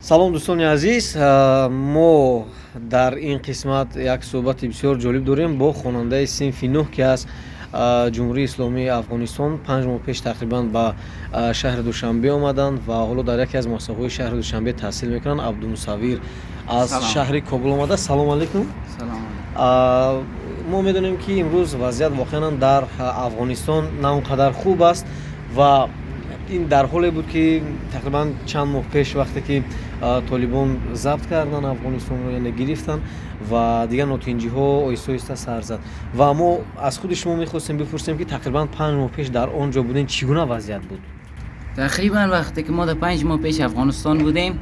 Салом, дӯстони азиз. Мо дар ин қисмат як суҳбати бисёр ҷолиб дорем бо хонандаи синфи нӯҳ, ки аз Ҷумҳурии Исломии Афғонистон 5 моҳ пеш тақрибан ба шаҳри Душанбе омаданд ва ҳоло дар яке аз муассисаҳои шаҳри Душанбе таҳсил мекунанд. Абдумусаввир аз шаҳри Кобул омада. Салом алейкум. Мо медонем, ки имрӯз вазъият воқеан дар Афғонистон на он қадар хуб аст ва ин дар ҳоле буд, ки тақрибан чанд моҳ пеш, вақте ки толибон забт карданд Афғонистонро, яъне гирифтанд, ва дигар нотинҷиҳо оҳиста оҳиста сар зад. Ва мо аз худи шумо мехостем бипурсем, ки тақрибан 5 моҳ пеш дар он ҷо будем, чӣ гуна вазъият буд? Тақрибан вақте ки мо дар 5 моҳ пеш Афғонистон будем,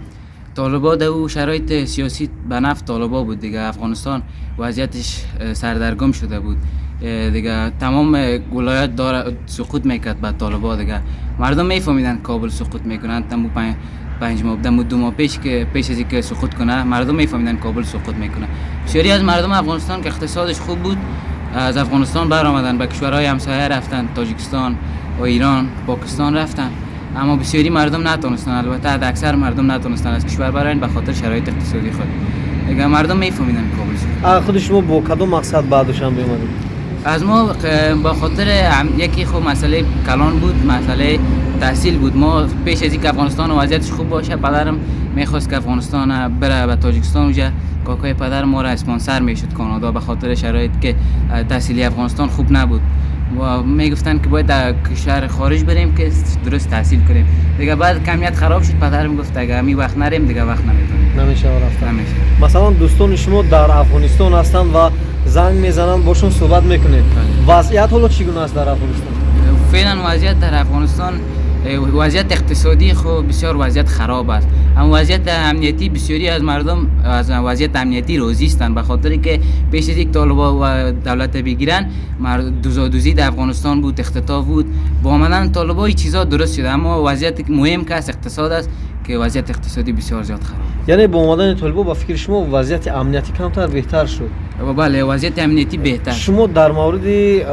толибо дар او шароит сиёсӣ ба нафъ толибо буд. Дига Афғонистон вазъияташ сардаргум шуда буд. Дига тамом вилоят дора суқут мекард ба толибо. Дига мардум мефаҳмиданд, Кобул суқут мекунанд. Таму 5 моҳ, даму 2 моҳ пеш, ки пеш аз инки суқут кунад, мардум мефаҳмиданд, Кобул суқут мекунад. Бисёре аз мардум Афғонистон, ки иқтисодаш хуб буд, аз Афғонистон баромаданд, ба кишварҳои ҳамсоя рафтанд, Тоҷикистон ва Эрон, Покистон рафтанд. Аммо бисёри мардум натонистанд, албатта аксар мардум натонистанд аз кишвар бароянд ба хотир шароити иқтисодии худ. Дига мардум мефаҳмиданд, Кобул суқут. Худи шумо бо кадом мақсад ба Душанбе омадед? Аз мо ба хотир یکی خب مسئله کلان بود، مسئله تحصیل بود. ما پیش از اینکه افغانستان وضعیتش خوب باشه، پدرم میخواست که افغانستان بره به تاجیکستان. اونجا کاکای پدر ما را اسپانسر میشد کانادا، به خاطر شرایط که تحصیلی افغانستان خوب نبود و میگفتن که باید در کشور خارج بریم که درست تحصیل کنیم. دیگه بعد کمیت خراب شد، پدرم گفت اگه همی وقت نریم، دیگه وقت نمیتونیم. Намешава рафтан. نمیشه. Масалан, дӯстони шумо дар Афғонистон ҳастанд ва занг мезананд, бошон суҳбат мекунед. Вазъият ҳоло чӣ гуна аст дар Афғонистон? فعلا وضعیت در افغانستان، وضعیت اقتصادی خب بسیار وضعیت خراب است، اما وضعیت امنیتی، بسیاری از مردم از وضعیت امنیتی راضی هستند، به خاطر که پیش از یک طالبا و دولت بگیرن، دزدی در افغانستان بود، اختطاف بود. با آمدن طالبا این چیزا درست شده. اما وضعیت مهم که است اقتصاد است، که وضعیت اقتصادی بسیار زیاد خراب. Яъне бо омадани толибо, ба фикри шумо, вазъияти амниятӣ камтар беҳтар шуд? و بله، وضعیت امنیتی بهتر. Шумо дар мавриди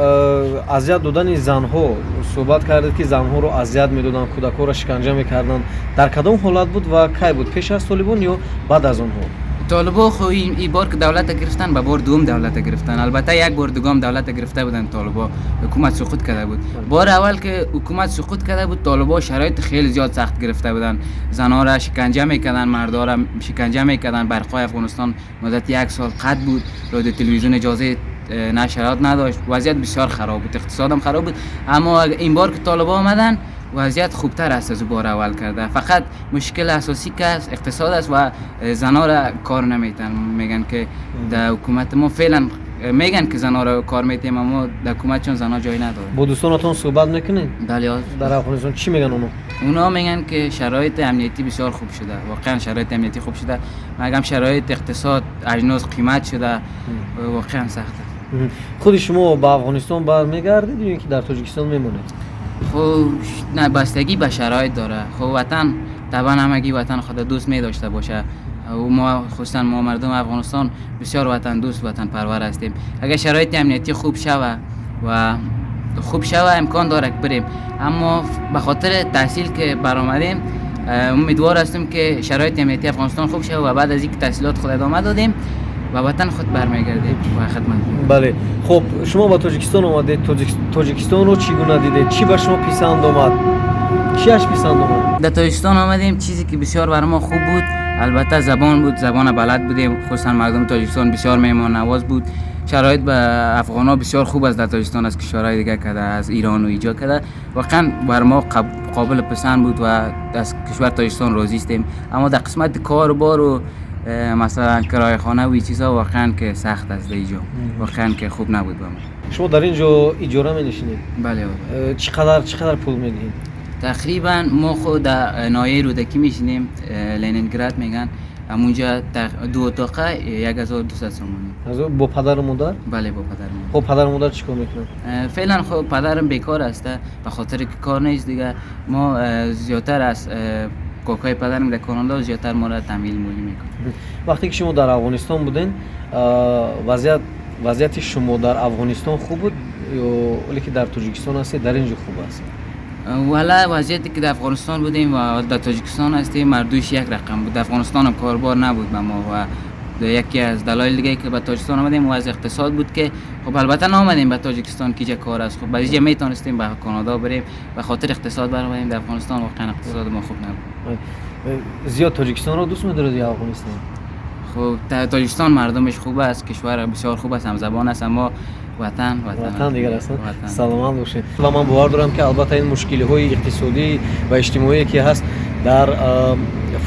азият додани занҳо суҳбат кардед, ки занҳоро азият медоданд, кӯдакҳоро шиканҷа мекарданд. Дар кадом ҳолат буд ва кай буд? Пеш аз толибон ё баъд аз онҳо? طالبا خو این بار که دولت گرفتن، به بار دوم دولت گرفتن. البته یک بار دوم دولت گرفته بودن طالبا، حکومت سقوط کرده بود. بار اول که حکومت سقوط کرده بود، طالبا شرایط خیلی زیاد سخت گرفته بودن. زنها را شکنجه میکردن، مردا را شکنجه میکردن. برقای افغانستان مدت یک سال قطع بود، رادیو تلویزیون اجازه نشرات نداشت. وضعیت بسیار خراب بود، اقتصادم خراب بود. اما این بار که طالبا آمدن، وضعیت خوبتر است از بار اول کرده. فقط مشکل اساسی که است اقتصاد است و زنها را کار نمیتن. میگن که در حکومت ما فعلا میگن که زنها را کار میتیم، اما در حکومت چون زنها جای نداره. Бо дӯстонатон суҳбат мекунед? بله. Дар Афғонистон чӣ мегӯянд онҳо? اونا میگن که شرایط امنیتی بسیار خوب شده، واقعا شرایط امنیتی خوب شده، مگم شرایط اقتصاد، اجناس قیمت شده، واقعا سخت است. Худи шумо ба Афғонистон бармегардед ё ин ки дар Тоҷикистон мемонед? خب نه، بستگی به شرایط داره. خب وطن طبعا همگی وطن خود دوست می داشته باشه و ما خصوصا ما مردم افغانستان بسیار وطن دوست، وطن پرور هستیم. اگر شرایط امنیتی خوب شوه و خوب شوه، امکان داره که بریم. اما به خاطر تحصیل که برآمدیم، امیدوار هستیم که شرایط امنیتی افغانستان خوب شوه و بعد از اینکه تحصیلات خود ادامه دادیم، به وطن خود برمیگردیم و خدمت. Бале, хуб, шумо ба Тоҷикистон омадед. Тоҷикистонро чӣ гуна дидед? Чӣ ба шумо писанд омад, чиаш писанд омад? در تاجیکستان آمدیم، چیزی که بسیار بر ما خوب بود البته زبان بود. زبان بلد بودیم، خصوصا مردم تاجیکستان بسیار مهمان نواز بود. شرایط به افغان ها بسیار خوب است در تاجیکستان از کشورهای دیگه کده، از ایران و ایجا کده. واقعا بر ما قابل پسند بود و از کشور تاجیکستان راضی هستیم. اما در قسمت کار و بار و مثلا کرایه خانه و این چیزا واقعا که سخت است در اینجا، واقعا که خوب نبود با ما. Шумо дар ин ҷо иҷора менишинед? بله. Чӣ қадар пул медиҳед? تقریبا ما خود در ناحیه رودکی میشینیم، لنینگراد میگن همونجا، دو اتاقه 1200 سومانی. Бо падару модар? بله، با پدر مادر. Хоб, падару модар чӣ кор мекунанд? فعلا خب پدرم بیکار است، به خاطر که کار نیست. دیگه ما زیادتر از کاکای پدرم در کانادا زیادتر ما را تمویل مولی میکنه. Вақте ки шумо дар Афғонистон буден, вазъияти шумо дар Афғонистон хуб буд ё оле ки дар Тоҷикистон ҳастед, дар ин ҷо хуб аст? والا وضعیتی که در افغانستان بودیم و در تاجیکستان هستیم مردوش یک رقم بود. در افغانستان هم کاربار نبود به ما و یکی از دلایل دیگه که به تاجیکستان آمدیم وضع اقتصاد بود که خب البته نامدیم به تاجیکستان که کار است. خب بعضی میتونستیم به کانادا بریم، به خاطر اقتصاد برآمدیم. در افغانستان واقعا اقتصاد ما خوب نبود. زیاد تاجیکستان را دوست می‌دارید یا افغانستان؟ خب تاجیکستان مردمش خوب است، کشور بسیار خوب است، همزبان است، اما وطن وطن دیگر است. سلامت باشید. و من باور دارم که البته این مشکل‌های اقتصادی و اجتماعی که هست در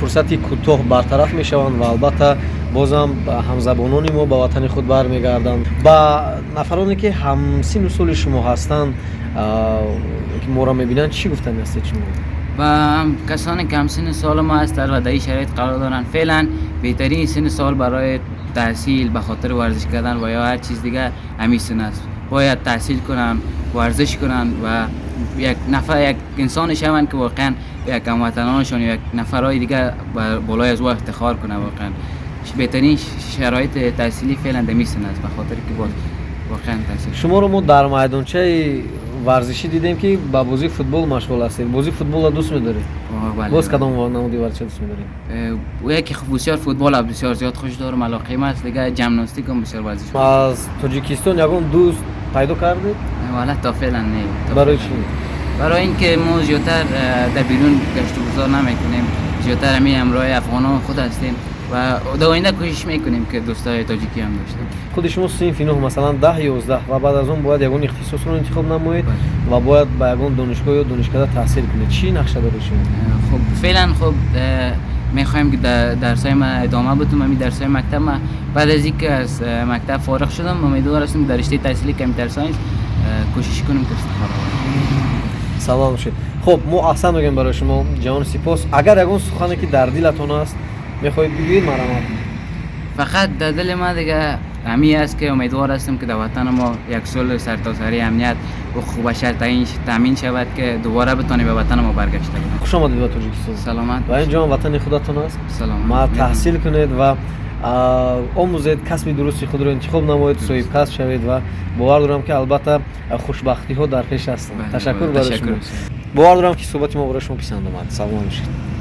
فرصتی کوتاه برطرف میشوند و البته بازم همزبانان ما به وطن خود برمیگردند. با نفرانی که همسن و سال شما هستند که ما را میبینند چی گفتن هستید شما؟ و کسانی که همسن سال ما هستند و در این شرایط قرار دارند، فعلا بهترین سن سال برای تحصیل به خاطر ورزش کردن و یا هر چیز دیگه همین سن است. باید تحصیل کنن، ورزش کنن و یک نفر یک انسان شوند که واقعا یک هموطنانشان یا یک نفرای دیگه بالای از او افتخار کنه. واقعا بهترین شرایط تحصیلی فعلا در سن است، به خاطر که باز واقعا تحصیل. شما رو ما در میدانچه ورزشی دیدیم که با بازی فوتبال مشغول هستید. بازی فوتبال را دوست می‌دارید؟ بله. باز کدام نمودی ورزش دوست می‌دارید؟ یکی خب بسیار فوتبال بسیار زیاد خوش دارم، علاقه من است. دیگه ژیمناستیک هم بسیار ورزش. از تاجیکستان یگان دوست پیدا کردید؟ والا تا فعلا نه. برای چی؟ برای اینکه ما زیادتر در بیرون گشت و گذار نمی‌کنیم، زیادتر همین همراه افغانان خود هستیم و در آینده کوشش میکنیم که دوستای تاجیکی هم داشته. خود شما صنف 9 مثلا 10 11 و بعد از اون باید یگان اختصاص رو انتخاب نمایید و باید به یگان دانشگاه یا دانشکده تحصیل کنید. چی نقشه دارید شما؟ خب فعلا خب میخوایم که درسای ما ادامه بدم، همین درسای مکتب ما. بعد از اینکه از مکتب فارغ شدم امیدوار هستم در رشته تحصیلی computer science کوشش کنم که افتخار آورم. سلام باشید. خب ما احسن میگیم برای شما جوان سپاس. اگر یگان سخنی که در دلتون است میخواهید بگویید مرحمت. فقط در دل ما دیگه همی است که امیدوار هستم که در وطن ما یک صلح سرتاسری، امنیت و حقوق بشر تامین شود که دوباره بتانیم به وطن ما برگشته کنیم. خوش آمدید به تاجیکستان. سلامت. و اینجا وطن خودتون است. سلامت. ما تحصیل کنید و آموزید، کسب درستی خود را انتخاب نمایید، صاحب کسب شوید و باور دارم که البته خوشبختی ها در پیش هستند. تشکر برای شما. باور دارم که صحبت ما برای شما پسند آمد. سلام باشید.